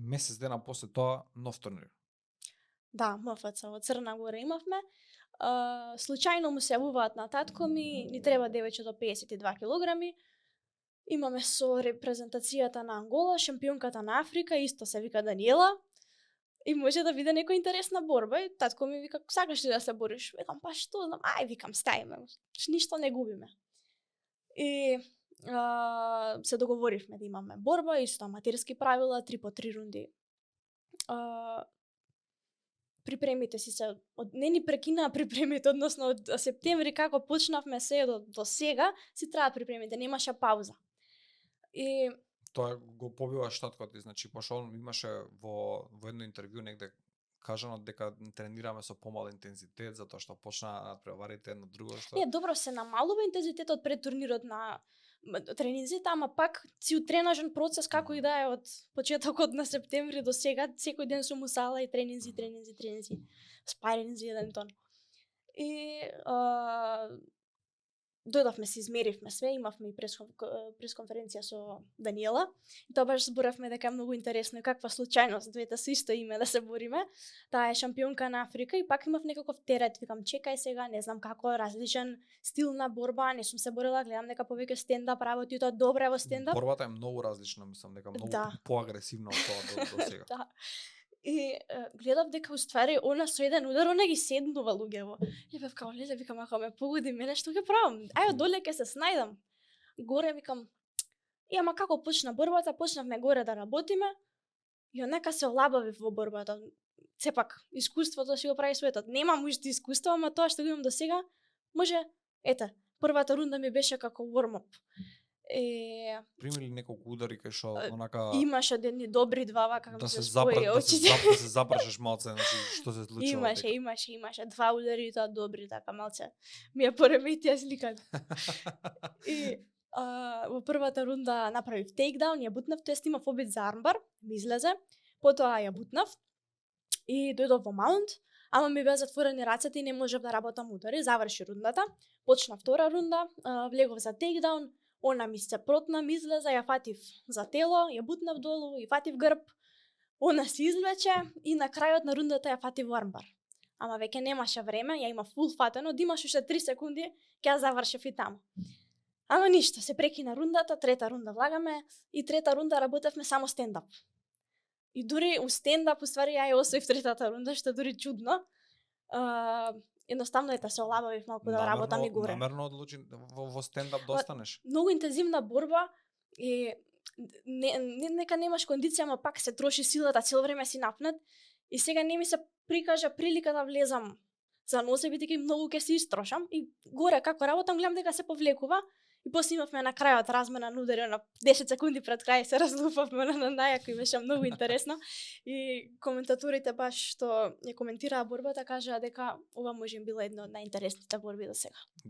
месец дена после тоа нов турнир. Да, МФЦ во Црна Гора имавме. Случајно му се јавуваат на татко ми, ни треба девојче до 52 килограми. Имаме со репрезентацијата на Ангола, шампионката на Африка, исто се вика Даниела. И може да биде некоја интересна борба. И татко ми вика, сакаш ли да се бориш? Викам, па што знам, ај, викам, стајме, ништо не губиме. И се договоривме да имаме борба, исто аматерски правила, 3 по 3 рунди. Припремите си се, не ни прекинаа припремите, односно од септември како почнавме се до сега, си траа припремите, немаше пауза. И Тоа го побива штаткот, значи пошто он имаше во едно интервју негде кажано дека тренираме со помал интензитет затоа што почнаа надпреварите едно друго што. Не, добро се намалува интензитетот пред турнирот на тренинзите, ама пак си тренажен процес како и да е од почетокот на септември до сега, секој ден сум у сала и тренинзи, спаринзи еден тон. И дојдовме, се измеривме све, имавме и пресконференција со Даниела. И тоа баш зборавме дека е многу интересно и каква случајност двете со исто име да се бориме. Таа е шампионка на Африка и пак имав некаков терет, викам чекај сега, не знам како, различен стил на борба, не сум се борила, гледам дека повеќе стендап работи, тоа добро во стендап. Борбата е многу различна, мислам дека многу поагресивна од тоа до сега. Да. И гледав дека уствари она со еден удар она ги седнува луѓево. И бев као леле, викам, ако ме погоди мене што ќе правам? Ајде доле ќе се снајдам. Горе викам, и ама како почна борбата, почнавме горе да работиме. И нека се олабавив во борбата. Сепак искуството си го прави светот. Немам уште искуство, ама тоа што го имам до сега, може, ете, првата рунда ми беше како warm-up. Примили неколку удари кај што онака имаше едни добри два вака да се спои очите. да се запрашаш малце, значи што се случува. Имаше два удари и тоа добри така малце. Ми ја пореметија сликата. И во првата рунда направив тейкдаун, ја бутнав, тоест имав обид за армбар, ми излезе, потоа ја бутнав и дојдов во маунт, ама ми беа затворени рацете и не можев да работам удари, заврши рундата, почна втора рунда, влегов за тейкдаун, она ми се протна, ми излезе, ја фатив за тело, ја бутнав долу и фатив грб, она се извлече и на крајот на рундата ја фатив армбар. Ама веќе немаше време, ја има фул фатено, да имаш уште 3 секунди, ќе ја завршев и таму. Ама ништо, се прекина рундата, трета рунда влагаме и трета рунда работевме само стендап. И дури у стендап, уствари, ја ја освоив третата рунда, што дури чудно. Едноставно се олабавив малку да работам и горе. Намерно одлучи во стендап да останеш? Многу интензивна борба и нека немаш кондиција, ама пак се троши силата, цело време си напнет. И сега не ми се прикажа прилика да влезам за нозе, бидејќи многу ќе се истрошам. И горе како работам, гледам дека се повлекува. И после имавме на крајот размена на удари, на 10 секунди пред крај се разлупавме на најако и беше многу интересно. И коментаторите баш што ја коментираа борбата кажаа дека ова може била една од најинтересните борби до сега.